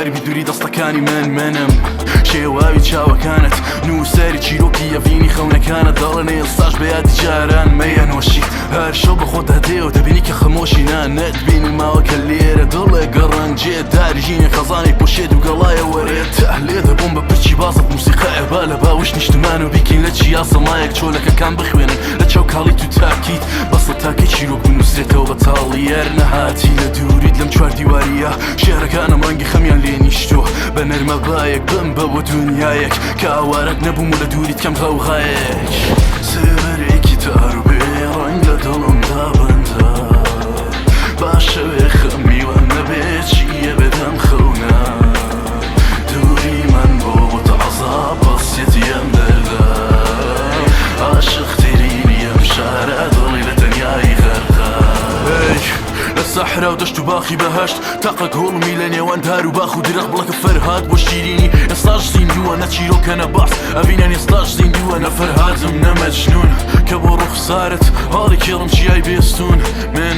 غەریبی دووری دەستەکانی من منم شێواوی چاوەکانت نووسەری چیرۆکی ئەڤینی خەونەکانت دەڵێن ئێستاش بە یادی جاران مەیە نۆشی هەر شەو بە خۆتدا دێ و دەبینی کە خەمۆشی نا نەتبینی ماوە کە لێرە دڵێ گەڕەنجێ داری ژینێ خەزانی پۆشێت و گەڵایە وەرێت لێ دەبووم بە پرچی بازت موسیقایە با لە باوش نیشتمان و بیکەین لە چیا سەمایەک چۆلەکەکان بخوێنن لە چاو کاڵیت و تاکیت بەسە تاکەی چیرۆک بنووسرێتەوە بە تاڵی ئەر نەهاتی لە دووریت لەم چوار دیواریە شیعرەکانم ڕەنگی خەمیان لێ نیشتووە بە نەرمە بایەک بمبە بۆ دونیایەک کە ئاوارەت نەبووم و لە دووریت کەم غەوغایەک سێبەرێکی تار و بێ ڕەنگ لە دڵمدا بەندە با شەوێ خەمی وام نەبێ چییە بێ دەم خەونە دووری من بۆ بۆتە عەزاب بەسیەتی ئەم دەردە عاشقترینی ئەم شارە دڵی لە تەنیایی غەرقە. ئەی لە سەحرا و دەشت و باخی بەهەشت تاقە گوڵمی لە نێوان دار و باخ و درەخت بڵەکە فەرهاد بۆ شیرینی ئێستاش زیندووە نە چیرۆکە نە باس ئەڤینان ئێستاش زیندووە نە فەرهادم نە مەجنوون کە بۆ ڕوخسارت هاڵی کێڵم چیای بێستوون من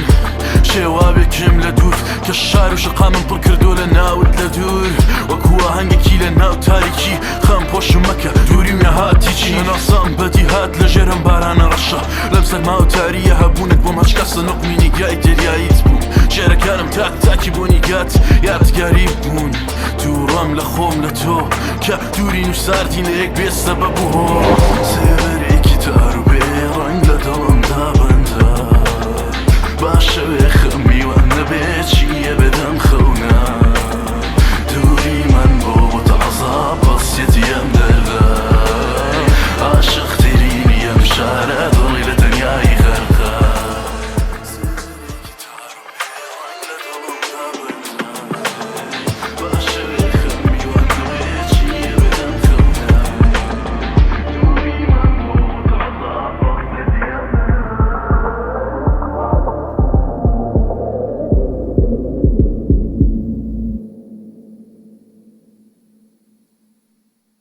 شێواوێکم لە دوور کە شار و شەقامم پڕ کردووە لە ناوت لە دوور وەکو ئاهەنگێکی لە ناو تاریکی خەم پۆشم مەکە دووری و نەهاتی چی ناسام بەدی هات لە ژێرم بارانە ڕەشە لەم سەرما و تاریە هەبوونت بۆم هەچ کەسە نوقمی نیگای دەریاییت بووم شعرەکانم تاک تاکی بۆ نیگات یادگاری بوون دووڕم لە خۆم لە تۆ کە دوورین و ساردین لە یەک بێ سەبەب و هۆ سێبەرێکی تار و بێ ڕەنگ لە دڵمدا بەندە با شەوێ خەمی وام نەبێ چییە.